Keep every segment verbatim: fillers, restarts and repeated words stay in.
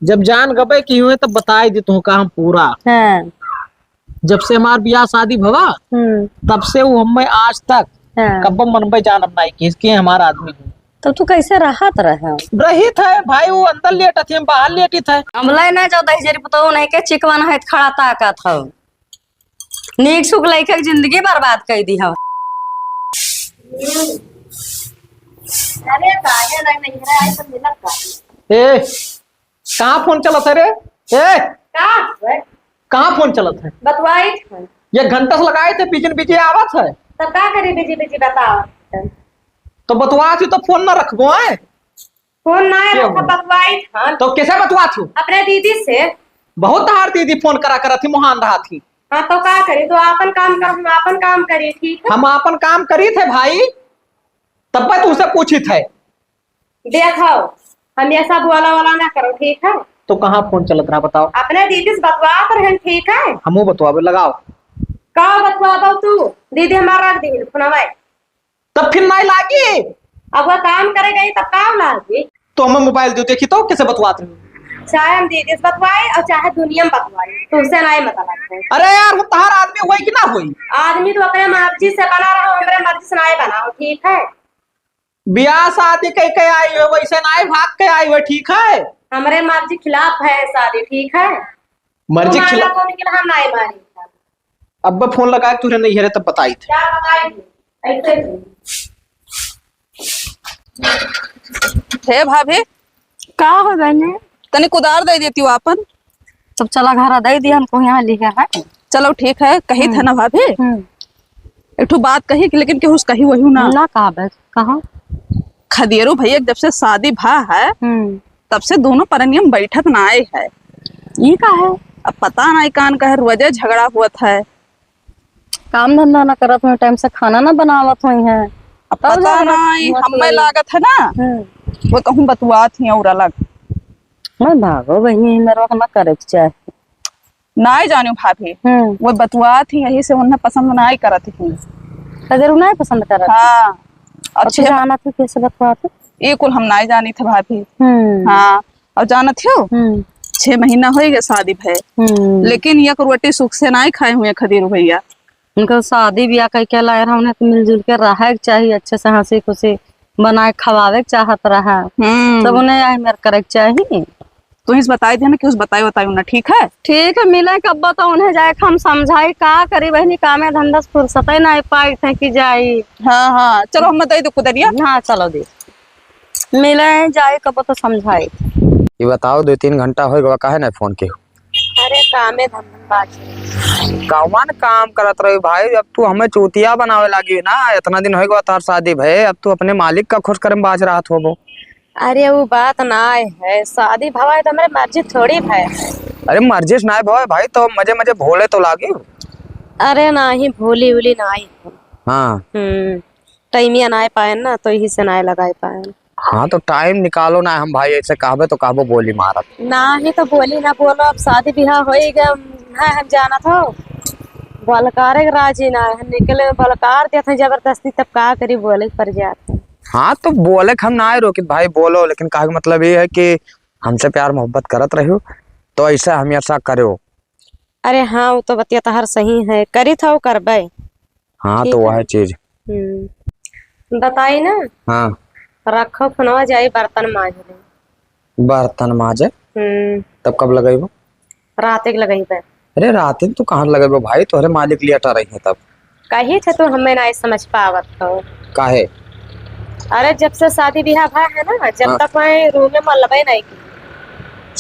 जब जान गबे की हुए तब बताई दी तुहका हम पूरा। हाँ। जब से हमार बियाह शादी भवा, हम्म। तब से वो हमें आज तक हाँ। कब्बो मनबे जानब नाई कि इसके हमार आदमी हो। तो तू कैसे रहत रहे? रहित है भाई, वो अंदर लेटत है, हम बाहर लेटित है। अमले ना जाओ दही जरी पुतौ नहीं के चिकवन है, खड़ा ताकत हो। नीक सुख लइके जिंदगी बर्बाद कर दी हो। अरे काहे नहीं, नहीं है, आई तो मिलत का। ए, कहाँ फोन चलत है रे? ए! का है? कहाँ फोन चलत है? बतवाइत है। एक घंटा से लगाइत है, busy न busy आवत है। तब का करी busy busy बताओ? तो बतवात ही तो फोन ना रखबो है। फोन ना क्यों? रखब, बतवाइत है। तो कैसे बतवात हो? अपने दीदी से। बहुत तहार दीदी फोन करा करत ही, मोहान रहत ही। हाँ तो का करी, तो आपन काम कर, हम आपन काम करी, ठीक है? हम आपन काम करी थे भाई, तब पे तुमसे पूछी थे। देखो, हमेशा बोला वाला ना करो, ठीक है? तो कहाँ फोन चलत रहा, बताओ? अपने दीदी से बतवात रहन, ठीक है? हमहू बतवाबे, लगाओ। का बतवाबो तू? दीदी हमार रख दी फोनवा। तब फिर नाई लागी। अब वो काम करे गई, तब का लागी? तो हमें मोबाइल दो, देखी तो कैसे बतवात रही। चाहे हम दीदी से बतवाए और चाहे दुनिया में बतवाए, तुमसे नाई मतलब है। अरे यार, हम तहार आदमी होई कि ना होई? आदमी तो अपने मर्जी से बना रहो, हमरे मर्जी से नाई बनाओ, ठीक है? बियाह शादी कई के आई हो, वैसे नाई भाग के आई हो, ठीक है? हमरे मर्जी खिलाफ है शादी, ठीक है? मर्जी तू माना खिला- तो निकल, हम नाई मानी। अब फोन लगा के तुझे नहीं है रे, तब बताई थे। क्या बताई? ऐसे ही। हे भाभी। का हो बहने? तनी कुदार दे देती हो आपन। तब चला घरा दे दिया, हमको यहाँ लिखा है। चलो ठीक है, कही थे हम्म। ना भाभी। हम्म। एक ठो बात कही कि लेकिन केहू से कही वही ना। ना कहा बस, कहा। खदेरू भैया जब से शादी भा है, हम्म। तब से दोनों परनियम बैठत ना आए है। ई का है? अब पता नहीं कान का है, रोजे झगड़ा हुआ था। काम धंधा ना करत हुई, टाइम से खाना ना बनावत हुई हैं। अब तब पता झगड़ा नहीं, हुआ हमें तो। लागत है ना, हम्म। वो कहूँ बतुआत ही और अलग। मैं भागो बहिनी, मेरे को ना करे के चाहे। नाई जानियो भाभी, हम्म। वो बतुआत ही, यही से उन्हें पसंद नाई करत ही। कदर नाई पसंद करत ही? हाँ। और अच्छे छे- जानत ही कैसे बतुआत ही? ये कुल हम नाई जानी थे भाभी। हम्म। हाँ, और जानत हो, हम्म। छह महीना हो गए शादी भये, हम्म। लेकिन एक रोटी सुख से नाई खाए हुए खदीरू भैया। उनका शादी ब्याह कइके लाए रहा, उन्हें तो मिलजुल के रहे के चाहिए, अच्छे से हँसी खुशी बनाए खवावे के चाहत रहा। हम्म। सब उन्हें यही मेर करे के चाहिए। तू ही से बताई दे ना, कि उस बताई बताई ना, ठीक है? ठीक है, मिले कब्बो तो उन्हें जाए के हम समझाई, का करी बहनी, कामे धंधा से फुर्सत ही नहीं पाई थे कि जाई। हाँ, हाँ, चलो हम दे दो कुदरिया। हाँ, चलो दे। मिले जाए कब्बो तो समझाई। ये बताओ, दो तीन घंटा हो गवा, काहे नहीं फोन के? अरे कामे धंधन बाजी। कौन काम करत रही भाई, अब तू हमें चूतिया बनावे लागी ना। इतना दिन हो गवा तार शादी भये, अब तू अपने मालिक का खुश करे में बाज रहत होबो। अरे वो बात ना है, शादी भवा है तो हमरे मर्जी थोड़ी भय है। अरे मर्जी से ना भवा भाई, तो मजे मजे भोले तो लागी। अरे नाही, भोली उली नाही है। हाँ। हम्म, टाइमिया ना पाए ना, तो यही से ना लगाए पाए। हाँ, तो टाइम निकालो ना, हम भाई ऐसे कहबे तो कहबो बोली मारत। नाही तो बोली ना बोलो, अब शादी ब्याह हो ही गया है, हम जानत हो। बलकारे के राजी ना है, निकले बलकार देत है जबरदस्ती, तब का करी, बोले के पड़ जात है। हाँ, तो बोले के हम ना रोकित भाई, बोलो, लेकिन कहे के मतलब ये है कि हमसे प्यार मोहब्बत करत रहो, तो ऐसा हमेशा करो। अरे हाँ, वो तो बतिया तहार सही है, करी था वो करबे। हाँ, ठीक तो है। वह चीज। हम्म। बताई ना। हाँ। रखो फोनवा, जाई बर्तन माज ले। बर्तन माजे? हम्म। तब कब लगेबो? रात के लगेबे। अरे रात में तू कहाँ लगेबो भाई, तोहरे मालिक लियाटा रही है तब। कही थे तू हमें ना समझ पावत हो। काहे? अरे जब से शादी ब्याह भा है ना, जब हाँ। तक मैं रूम में मलबे नहीं की।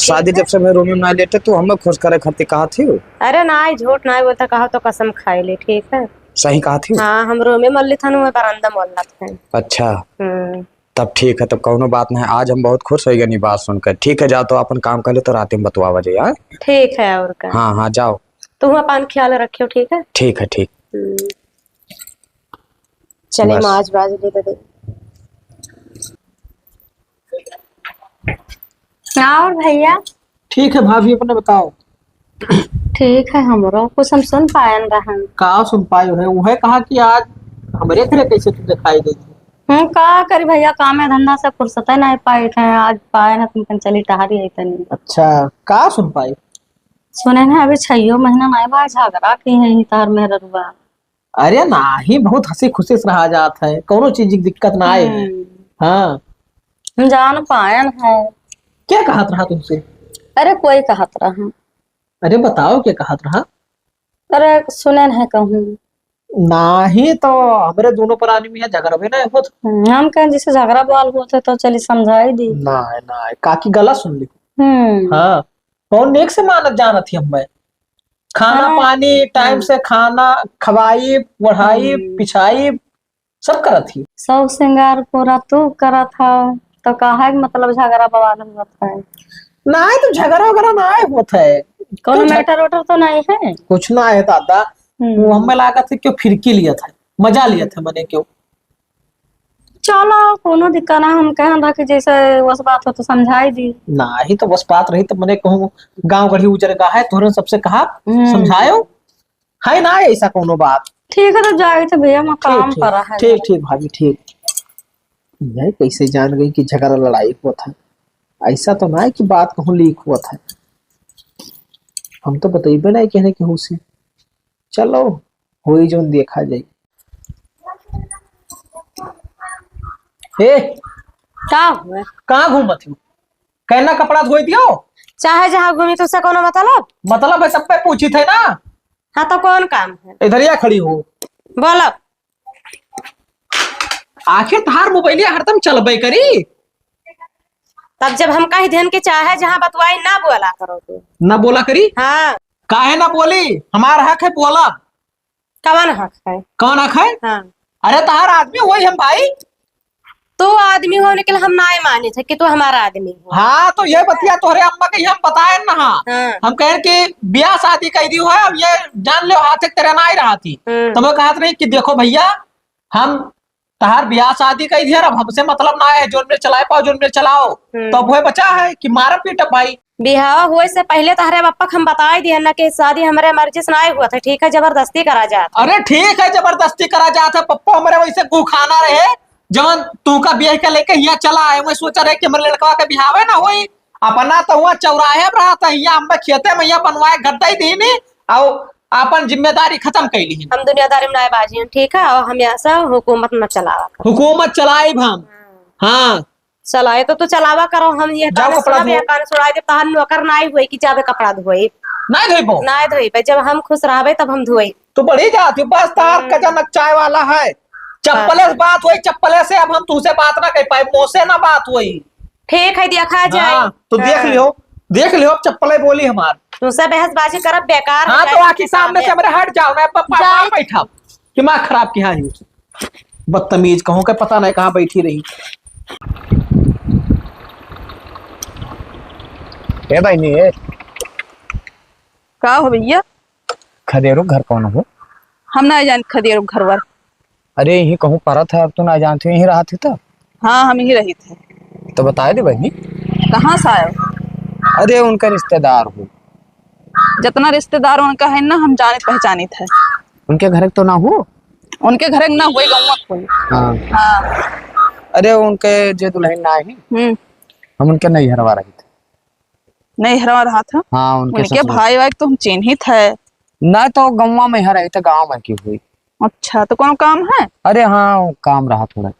शादी ठीक है? जब से मैं रूम में ना लेटे, तू हमें खुश करे खातिर कहा थी? अरे ना, झूठ ना बोलता, कहा तो कसम खाए ले, ठीक है? सही कहा थी? हाँ, हम रूम में मल्ली था, मैं बरामदा मल्ला था। अच्छा। हम्म। तब ठीक है, तब कौनो बात नहीं। आज हम बहुत खुश हो गए नी बात सुनकर। ठीक है, जा तो अपन काम कर ले, तो रात में बतवावा जाए, हाँ? ठीक है, और का? हाँ, हाँ, जाओ। तुम अपन ख्याल रखियो, ठीक है? ठीक है, ठीक। हम्म। चले, बस। माज बाज ले दे। और भैया? ठीक है भाभी, अपने बताओ। ठीक है, हमरो कुछ हम सुन पायन रहन। का सुन पायो है? वह कहा कि आज हमरे घरे कैसे तू दिखाई दे दी? हम का करी भइया, कामे धंधा से फुर्सते नाहीं पाइत है। आज पाए हैं तुमकन, चली टहरी आई तनी। अच्छा, का सुन पाई? सुने हैं अभी छइयो महीना नाहीं भा झगड़ा किहे ही तोहार मेहररुआ। अरे नाहीं, बहुत हँसी खुशी से रहा जात है, कउनो चीज की दिक्कत नाहीं है। हम्म। हाँ। हम जान पाएन है। का कहत रहा तुमसे? अरे कोई कहत रहा। अरे बताओ का कहत रहा? अरे सुनेन है कहूँ। नाहीं तो हमरे दुनो परानी में झगड़बे नाहीं होत। हम्म, हम कहेन जैसे झगड़ा बवाल होत है तो चली समझाई दी। नाहीं, नाहीं, काकी गलत सुन ली। हम्म। हाँ, कउन नीक से मानत जानत ही हम्मे। खाना हाँ। पानी, टाइम हाँ। से खाना खवाई, ओढ़ाई, हम्म। पिछाई, सब करत ही। सब सिंगार पूरा तू करत हव, तो काहे के मतलब झगड़ा बवाल होत है? नाहीं तो झगड़ा वगैरह नाहीं होत है। कउनो तो झग- मैटर वैटर तो नाहीं है? कुछ नाहीं है दादा। हम्म। वो हमें लागत है क्यों फिरकी लियत है, मजा लियत है मने क्यों। चलो, कउनो दिक्कत ना, हम कहन रहा कि जैसे वस बात हो तो समझाई दी। नाहीं तो वस बात रही तो मने कहूँ गाँव गढ़ी उजर गा है, तोहरे सबसे कहा हम्म। समझायो। है ना ऐसा कउनो बात। ठीक है, तो जाइत है भइया, मैं ठीक, काम ठीक, परा है ठीक, जरा। ठीक भाभी, ठीक। यह कैसे जान गई कि झगड़ा लड़ाई होत है? ऐसा तो नाहीं कि बात कहूँ लीक होत है। हम तो बतइबे नाहीं कहने केहू से। चलो, होई जौन देखा जाई। ए, का हुआ? कहाँ घूमत हो? कहना कपड़ा धोई दियो। चाहे जहाँ घूमी, तुझसे कउनो मतलब? मतलब है, सब पे पूछी थे ना। हाँ, तो कौन काम है? इधरिया खड़ी हो। बोलो। आखिर तहार मोबाइलिया हरदम चलबे करी। तब जब हम कह देन कि चाहे जहाँ बतवाई, ना बोला करो तू। ना बोला करी? हाँ। काहे ना बोली? हमार हक है बोला। कवन हक है? कवन हक है? हाँ। अरे तहार आदमी होई हम भाई। तू आदमी होने के लिए हम नाय माने थे कि तू हमारा आदमी हो। हाँ, तो ये बतिया तोहरे अम्मा के हम बताए ना। हाँ। हम कहेन कि ब्याह शादी कह दी है, अब ये जान लो हाथ एक तेरे ना ही रहा थी। हम्म। तो मैं कहत रही कि देखो भइया, हम तहार ब्याह शादी कह दिया, अब हमसे मतलब ना है, जोन में चलाए पाओ, जोन में चलाओ। हम्म। तो अब वह बचा है कि मारब पीटब भाई। बिहाव होए से पहिले तहरे पप्पा के हम बताई दिहन ना कि शादी हमरे मर्जी से नाय हुआ था, ठीक है, जबरदस्ती करा जात है। अरे ठीक है, जबरदस्ती करा जात है, पप्पा हमरे वैसे गुखाना रहे, जवन तू का बियाह के लेके हियाँ चला आए, वही सोचा रहे कि हमरे लड़कवा के बिहावे ना होई। अपना तो हुआ चौराहे पर रहा था, हियाँ हम खेते में हियाँ बनवाए घर दे दीनी, और अपन जिम्मेदारी खत्म कर ली। हम दुनियादारी में नाय बाजी, ठीक है, और हम यहाँ से हुकूमत न चलावा करो। हुकूमत चलाइब हम। हाँ। हाँ। चलाए तो तू चलावा करो, हम ये जाओ कान कपड़ा सुनाबे, धो। कान सुनाई दे, तहार नौकर नाई होई कि जाबे कपड़ा धोई। नाई धोइबो? नाई धोइबे, जब हम खुश रहबे तब हम धोई। तू बढ़ी जात हो, बस तहार हम्म। कजा नचाए वाला है। चप्पले से हाँ। बात होई, चप्पले से अब हम तुझसे बात ना कर पाए, मुँह से ना बात होई। ठीक है, देखा जाए। हाँ, तो देख हाँ। लियो, देख लियो, अब चप्पले बोली हमार। तुझसे बहसबाजी करब बेकार हो हाँ, जाए, तो आखिर सामने से हमरे हट जाओ ना, प-, प-, जाए। बैठा। दिमाग खराब किहा ही। बदतमीज कहूँ के पता नहीं कहाँ बैठी रही। ए बहिनी, ए। का हो भइया? खदेरो घर कौन हो? हम ना जान खदेरो घर वर। अरे, यहीं कहूँ परत है, अब तू ना जानत हो, यहीं रहत ही तो? हाँ, हम यहीं रहित है। तो बताए दे बहिनी। कहाँ से आयो? अरे, उनका रिश्तेदार हो। जितना रिश्तेदार उनका है ना, हम जानित पहचानित है। उनके घर तो ना हो? उनके घर ना होई, गौवा कोई। हाँ। हाँ। अरे, उनके जे दुल्हन ना है, हम्म। हम उनके नैहरवा रहित। नैहरवा रहा था? हाँ, उनके उनके ससुर। भाई वाई तो हम चिन्हित है। ना तो गौवा में है रही, तो गाँव में की हुई। अच्छा, तो कौन काम है? अरे हाँ, वो काम रहा थोड़ा।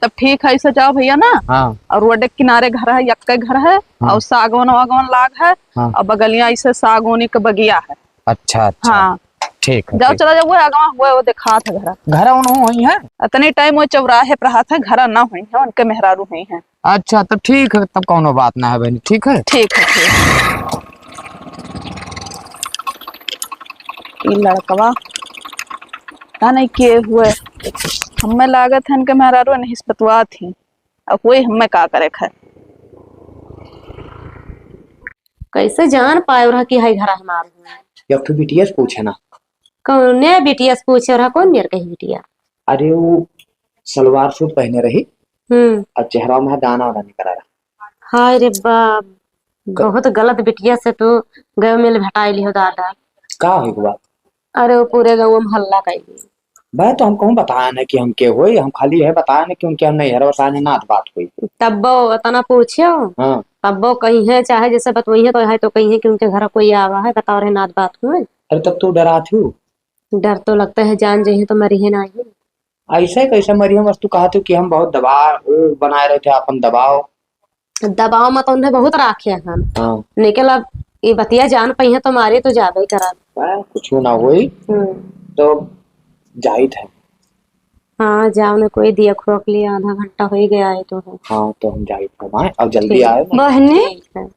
तब ठीक है, ऐसे जाओ भइया ना। हाँ। और रोड के किनारे घर है, यक्के घर है, हाँ। और सागवन वागवन लाग है, हाँ। और बगलिया ऐसे सागौनी के बगिया है। अच्छा, अच्छा। हाँ। ठीक है, जाओ, ठीक। चला जाओ, वो अगवा हुआ, वो दिखात है घर। घर उन्हों हुई है? इतने टाइम वो चौराहे पर रहा था, घर ना हुई है, उनके मेहरारू हुई है। अच्छा, तब ठीक है, तब कौनो बात ना है बहनी, ठीक है? ठीक है, ठीक। ई लड़कवा, का नहीं किए हुए, हमें लागत है इनके मेहरारू नहीं बतवात ही, अब कोई हमें का करे खाए। कैसे जान पाए रहा कि है घर हमार हुआ? एक ठो बिटिया से पूछे ना। कौने बिटिया से पूछे रहा, कौन मेर कही बिटिया? अरे वो सलवार सूट पहने रही हम्म। और चेहरा में दाना वाना निकला रहा। हाय रे बाप, क- बहुत गलत बिटिया से तू गए मिल भेटाई लिहो दादा। का हुई बात? अरे वो पूरे गाँव में हल्ला कैली। भाई, तो हम कहूँ बताया ना कि हम के होई, हम खाली है बताया ना कि उनके हम नैहर बताया ना, नात बात होई। तब्बो अतना पूछियो, हाँ। तब्बो कहीं है, चाहे जैसे बतवई है, तो है तो कहीं है कि उनके घर कोई आवा है, बताओ रहे नात बात हुए। अरे, तब तू डरात हूँ। डर तो लगता है, जान जइहे तो मरिहे नाही। ऐसे कैसे मरिहे? बस तू कहत हूँ कि हम बहुत दबाव, वो बनाए रहे थे अपन दबाव। दबाव में तो उन्हें बहुत राखे हैं। हाँ। लेकिन अब ये बतिया जान पइहे तो मारे तो जाबे ही करा। हाँ, कुछ ना होई। हम्म। तो जाइत है। हाँ, जाओ ना, कोई दिया खुआ के लिए आधा घंटा हो ही गया है तो है। हाँ, तो हम जाइत है माँ, अब जल्दी ठीक। आए ना। बहनी, ठीक है।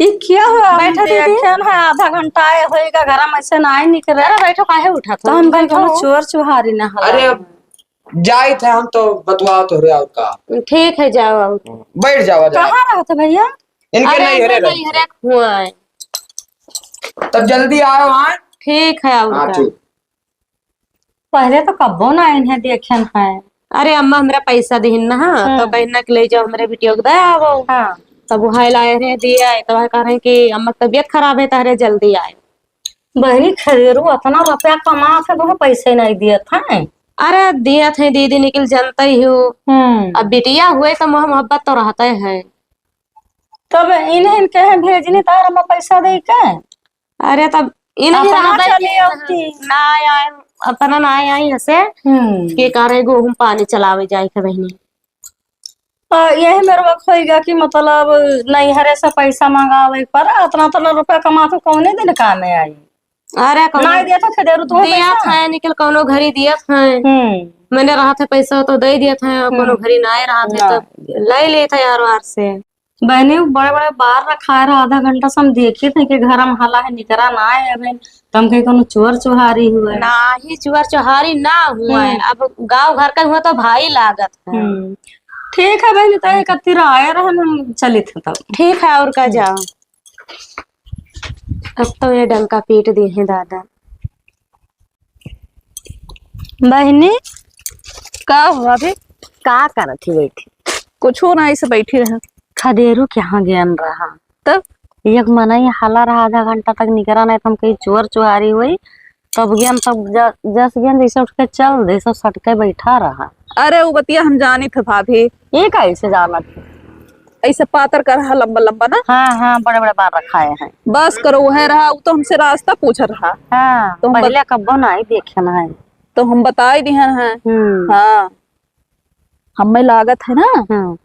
ई क्या हुआ? बैठो दीदी। देखेन है, आधा घंटा आए होएगा, घर में से ना निकले। अरे बैठो, काहे उठा तो हम बैठो। चोर चुहारी ना हला। अरे अब जाइत है हम तो बतुआ तोहरे और का। ठीक है, जाओ और। बैठ जाओ, जाओ। कहाँ रहत भैया? इनके अरे, नैहरे इनके रहत। नैहरे हुआ है। तब जल्दी आओ, हाँ? ठीक है, और हाँ, का? ठीक। पहले तो कब्बो ना इन्हें देखेन है। अरे अम्मा, हमरा पैसा दिहिन ना, हाँ, तो हम्म। कहिन ना कि ले जाओ हमरे बिटिया के दे आवो। हाँ। तब वह लाए रहे, दिया है, तो वह कह रहे कि अम्मा की तबीयत खराब है, तहरे जल्दी आए। बहनी, खदेरू अतना रुपया कमात है, तो पैसे नहीं दियत है। अरे दियत है दीदी, निकल जानते ही हो। हम्म। अब बिटिया हुए तो मोह मोहब्बत तो रहते हैं। तब इन्हें इनके हैं भेजनी तार हम पैसा दे के। अरे तब इन्हें अपना रहते चली हैं, आती। ना आए, अपना ना आए हसे हम्म। के करे गो हम पानी चलावे जाए थे बहनी। आ, यही मेरे वक्त होइगा कि मतलब नैहरे से पैसा मंगावे पर अतना, अतना रुपया कमा तो कौने दिन काम में आई? अरे कौनो नहीं दिया था खदेरू तू दिया पैसा? था, निकल कौनो घरी दिया था। हम्म। मैंने रहा था पैसा तो दे दिया था, कौनो हम्म। घरी ना आए रहा था ना। तो ले ले था यार वार से। बहनी, वो बड़े बड़े बार रखा है, आधा घंटा से हम देखी थे कि घर में हला है, निकरा ना है अबे, तो हम कही कौनो चोर चुहारी हुए। ना ही चोर चुहारी ना हुआ है, हम्म। अब गांव घर का हुआ तो भाई लागत है। हम्म। ठीक है बहनी, तो एक तीर आए रहन, हम चलित हैं तब। ठीक है, और का हम्म। जाओ। अब तो ये डंका पीट दिहे दादा। बहिनी, का हुआ अभी? का करत ही बैठी? कुछू ना, ऐसे बैठी रहे। खदेरू कहाँ गयन रहा? तब? एक मनई हला रहा, आधा घंटा तक निकरा नहीं, तो हम कही चोर चुहारी हुई, तब गयन, तब ज-, जस गयन जैसे उठ के चल दे, सब सटके बैठा रहा। अरे, वो बतिया हम जानी थे भाभी। ये कैसे जानत? ऐसे पातर का रहा, लंबा लंबा ना। हाँ, हाँ, बड़े बड़े बार रखाए हैं। बस करो, वह रहा, वो तो हमसे रास्ता पूछ रहा। हाँ, तो हम पहले बत- कब्बो ना ही देखे ना है। तो हम बताई दिहन है। हम्म। हाँ, हमें लागत है ना, हम्म।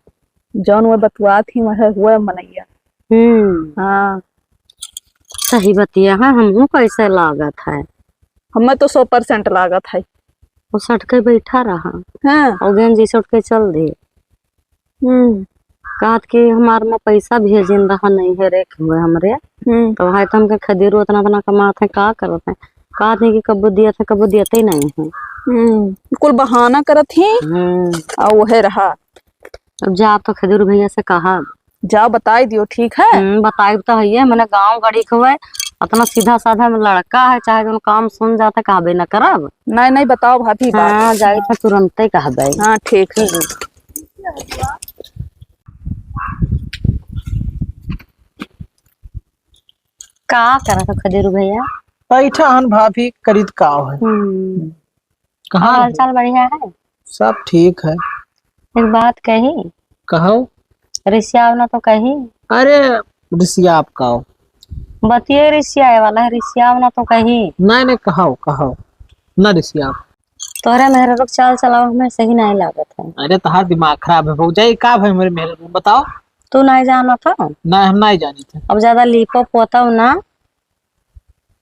जौन वो बतुआत ही वह हुआ मनैया। हम्म। हाँ। सही बतिया है, हमहू कैसे लागत है। हमें तो सौ परसेंट लागत है। वो सटके बैठा रहा। हाँ। और गेंजी सटके चल दे। हम्म। कहत कि हमार माँ पैसा भेजिन रहा नहीं है रे, हुए हमरे। हम्म। तो भाई तो हमके खदेरू उतना, उतना कमात है, का करत है? कहत है कि कब्बो दियत है, कब्बो दियते ही नहीं है। हम्म। कुल बहाना करत ही। हम्म। और वह रहा। अब जा तो खदेरू भैया से कहा। जाओ बताई दियो, ठीक है? हम्म, बताइब तो हइये, मने गाँव गड़ी के हुए, अतना सीधा साधा में लड़का है, चाहे जौन काम सुन जाता, कहबे न करब। नहीं, नहीं, बताओ भाभी, बात। हाँ, जाई तो तुरंते कहबे। हाँ, ठीक है। हम्म। का करत हो खदेरू भैया? बैठा हन भाभी, करीत का है? हम्म। कहाँ हाल रहे? चाल बढ़िया है? सब ठीक है। एक बात कही? कहो। रिसियाव ना तो कही। अरे, रिसियाव का हो? बतिये रिसियाए वाला है, रिसियाव ना तो कही। नहीं, नहीं, कहो, कहो। ना रिसियाव। तोहरे मेहरारू के चाल चलाव हमें सही नहीं लागत है। अरे, तोहार दिमाग खराब है, हो जाए का भाई मेरे मेहरारू, बताओ। तू नहीं जानत हो? नहीं, हम नहीं जानी थे। अब ज्यादा लीपो पोतव ना।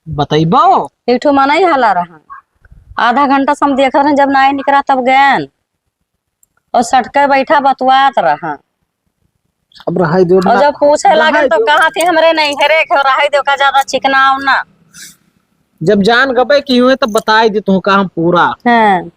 बतइबो? एक ठो मनई हला रहा, आधा घंटा से हम देखत रहे, जब नाई निकरा तब गयन, और सटके बैठा बतुआत रहा। अब रहाई दो और ना, जब पूछे लागन रहाई तो दो। कहा थी, "हमरे नहीं है रे, क्यों रहाई दो, का ज्यादा चिकनाव ना।" जब जान गबे कि हुए तब बताई दे तुमका हम पूरा। हाँ।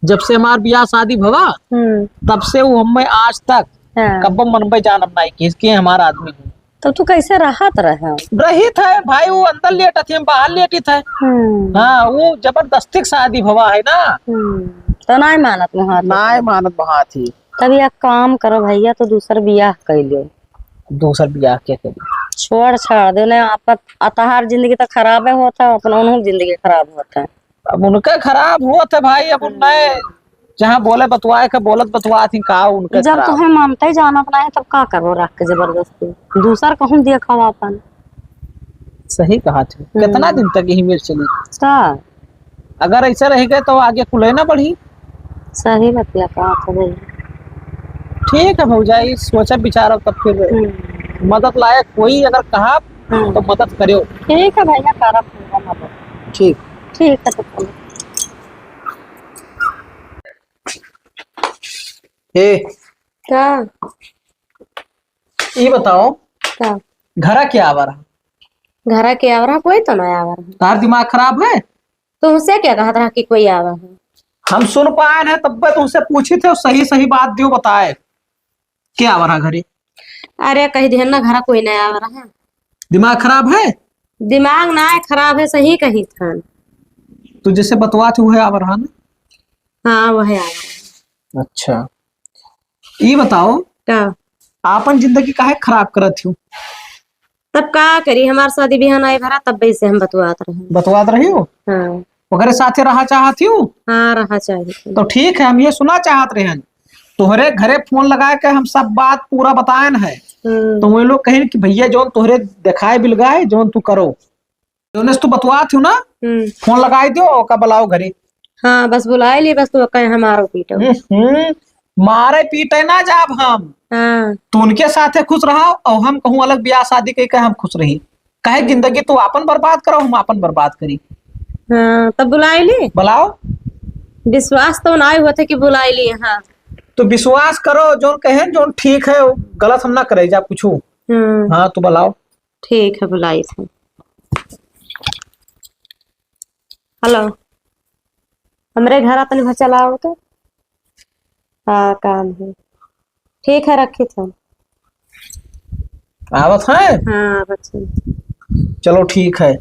जब से हमार बियाह शादी भवा, हम्म। तब से वो हमें आज तक हाँ। कब्बो मनबे जानब नाई कि इसके हमार आदमी है। तो तू कैसे रहत रहे? रहित है भाई, वो अंदर लेटत है, हम बाहर लेटित है। हम्म। हाँ, वो जबरदस्ती के शादी भवा है ना। हम्म। तो नाई मानत मुहात नाई है। मानत मुहात ही। तब एक काम करो भैया, तो दूसर बियाह कर लो। दूसर बियाह क्या करी? छोड़ छाड़ दो ना, आप अतहार जिंदगी तो खराबे होता है, अपना उन्हों जिंदगी खराब होता है। अब उनका खराब होत है भाई, अब हम्म। उनने जहाँ बोले बतवाए के, बोलत बतवात ही का उनका जब खराब। तुम्हें मानते ही जाना अपना है, तब का करबो रख के जबरदस्ती? दूसर कहूँ देखा अपन। सही कहा थे। हम्म। कितना दिन तक यही मेर चली? का? अगर ऐसे रह गए तो आगे कुले ना बढ़ी। सही बतिया कहा था भाई। ठीक है भौजाई, सोचा विचारो तब फिर हम्म। मदद लायक कोई अगर कहा हम्म। तो मदद करो। ठीक है भैया, करब हम मदद। ठीक। ठीक है तो चलो। ए, का? ई बताओ, का? घरा के आवा रहा? घरा के आवा रहा? कोई तो ना आवा रहा। तार दिमाग खराब है? तुमसे क्या कहत रहा कि कोई आवा है? हम सुन पाए हैं, तब तुमसे पूछी थे, सही सही बात दियो बताए, के आवा रहा घरे? अरे, कही दिहन ना, घरा कोई ना आवा रहा। दिमाग खराब है? दिमाग ना है खराब है, सही कही था। तू जैसे बतवा थी, वह आवा रहा ना? हाँ, वह आवा रहा। अच्छा, ई बताओ, का? आपन जिंदगी काहे खराब करत हो? तब का करी, हमार शादी बियाह नाई भरा, तब से हम बतवात रहे। बतवात रही हो? हाँ। ओकरे साथे रहा चाहत हो? हाँ, रहा चाहत हूँ। तो ठीक है, हम ये सुना चाहत रहे हैं, तोहरे घरे फोन लगा के हम सब बात पूरा बताएन है, हम्म। तो वही लोग कहें कि भैया जौन तोहरे दिखाए बिलगाए, जौन तू करो। जोनेस तू बतवात हो ना, हम्म। फोन लगाई दियो, ओका बुलाओ घरे। हाँ, बस बुलाई ली, बस तू कहे हमारो पीटो। हम्म, हम्म। मारे पीटे ना जाब हम। हाँ। तू उनके साथे खुश रहा और हम कहूँ अलग ब्याह शादी कई के हम खुश रही। काहे जिंदगी तू आपन बर्बाद करो, हम आपन बर्बाद करी। हाँ, तब बुलाई ली। बुलाओ। विश्वास तो ना होते कि बुलाई ली, हाँ। तो विश्वास करो, जोन कहे, जोन ठीक है, गलत हम ना करे जा कुछ। हम्म। हाँ, तू बुलाओ। ठीक है, बुलाई थे। हेलो, हमरे घर तनी भर चलाओ तो। हाँ, काम है। ठीक है, रखी थे। आवत है? हाँ, आवत है। चलो, ठीक है।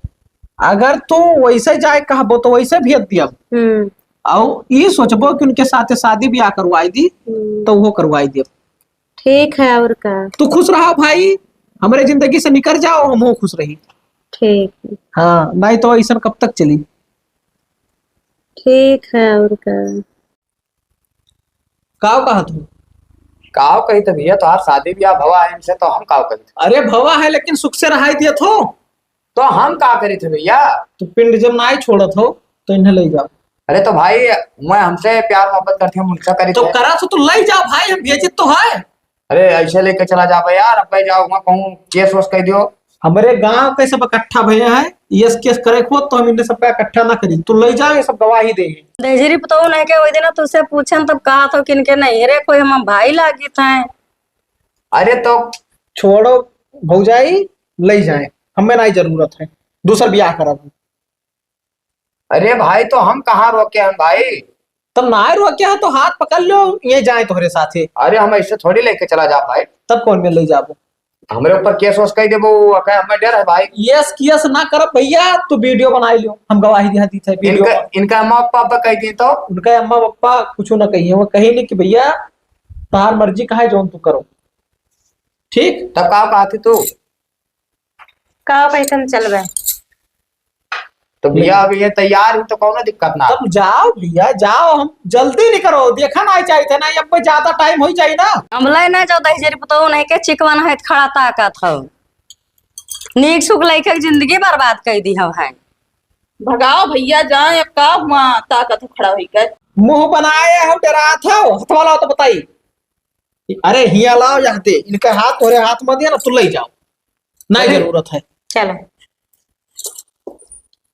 अगर तू वैसे जाए कहबो तो वैसे भेज दियब। हम्म। और ई सोचबो कि उनके साथे शादी ब्याह करवाई दी, हम्म। तो वो करवाई दियब। ठीक है, और का? तू खुश रहा भाई, हमरे जिंदगी से निकर जाओ, हमहू खुश रही। ठीक है। हाँ, नहीं तो ऐसन कब तक चली? ठीक है, और का? काव कहत हो? काव कही तो भैया, तोहार शादी ब्याह भवा है इनसे, तो हम काव कही? अरे भवा है, लेकिन सुख से रहाई दियत हो। तो हम का करी थे भैया? तो पिंड जब नाई छोड़त हो, तो इन्हें ले जाओ। अरे तो भाई, मैं हमसे प्यार मोहब्बत करती हूँ, उनसे करी तो थे। करा तो, तो ले जाओ भाई, हम भेजित तो है। अरे ऐसे लेके चला जाबे यार, अब भाई जाओ, वहाँ कहूँ केस वेस कह दियो। हमरे गांव के सब इकट्ठा भैया है, यस केस करे को तो हम इन्हें सबका इकट्ठा ना करी, तू ले जाओ, ये सब गवाही दे। दहिजरी पतोह नहीं के वही दिन तुझसे पूछन तब कहा था कि इनके नहीं रे कोई हम भाई लागित हैं। अरे तो छोड़ो भौजाई, ले जाए, हमें नहीं जरूरत है, दूसर ब्याह करब। अरे भाई, तो हम कहाँ रोके हैं भाई? तब ना रोके हैं तो हाथ पकड़ लो, ये जाए तोहरे साथे। अरे हम ऐसे थोड़ी लेके चला जा भाई। तब कौन में ले जाबो? हमरे ऊपर केस वेस कह देबो, वो कहे हमें डर है भाई। यस केस ना करब भैया, तू वीडियो बनाई लियो, हम गवाही दिया दी थे वीडियो इनका, में। इनका अम्मा पापा कह दिए तो? उनका अम्मा पापा कुछ ना कहिए, वो कहे नहीं कि भैया तार मर्जी कहा है जौन तू करो, ठीक? तब का कहा थी तू? का पैसा में चलबे? तो भैया, अभी ये तैयार ही तो कौनो दिक्कत ना। तब जाओ भैया, जाओ, हम जल्दी नहीं करो, देखा ना चाहिए थे ना, अब ज्यादा टाइम हो जाए ना। हम ले ना जाओ दहिजरी पतोह नहीं के चिकवन है, खड़ा ताकत हो, नीक सुख लेके जिंदगी बर्बाद कर दी हो है। भगाओ भैया, जाए, अब का हुआ ताकत हो खड़ा होई के? मुंह बनाए हो, डरात हो, हथवा लाओ तो बताई। अरे हिया लाओ यहाँ ते, इनका हाथ तोरे हाथ में दिया ना, तू ले जाओ, नहीं अरे। जरूरत है। चलो।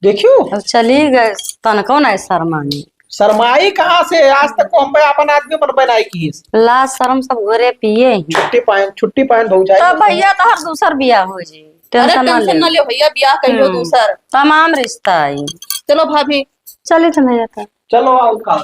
देखियो। अब चली गए, तनको नहीं शर्मानी। शर्माई कहाँ से? आज तक को हम पे अपन आदमी बनबे नहीं किए। लाज शर्म सब घरे पिए ही। छुट्टी पाएन, छुट्टी पाएन भौजाई। तो भैया तोहर दूसर बियाह हो जी। अरे tension ना tension ले। ना लियो भैया, बियाह कर लो हम्म, दूसर। तमाम रिश्ता आई। चलो भाभी। चलित भैया का। चलो आओ का।